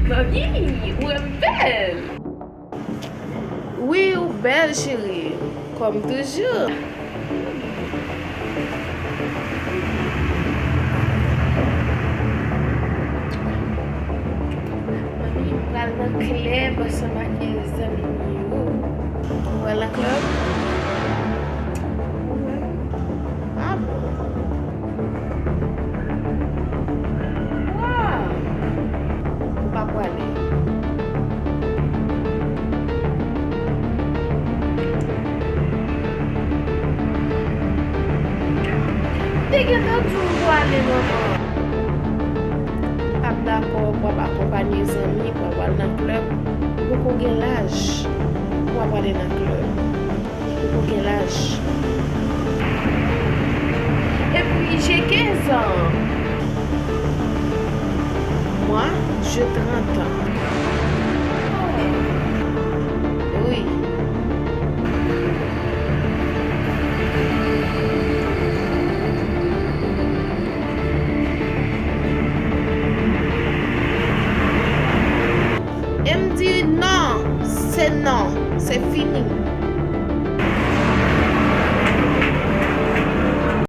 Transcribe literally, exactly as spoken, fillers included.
Manmi, ou wè m bèl. Wi, ou bèl, cheri. Kòm toujou. Manmi, m pral nan klèb ansanm ak zanmi m yo. Ou pral nan klèb? Ah bon? Waw! Ou pa prale. M te gentan di w pou ale, manman. M p ap dakò pou w ap akonpanye zanmi pou w ap al nan klèb. Ou poko gen laj pou w ap ale nan klèb. Ou poko gen laj. Epi, j'ai quinze ans. Moi, j'ai trente ans. Wi. E m di non, se non, se fini.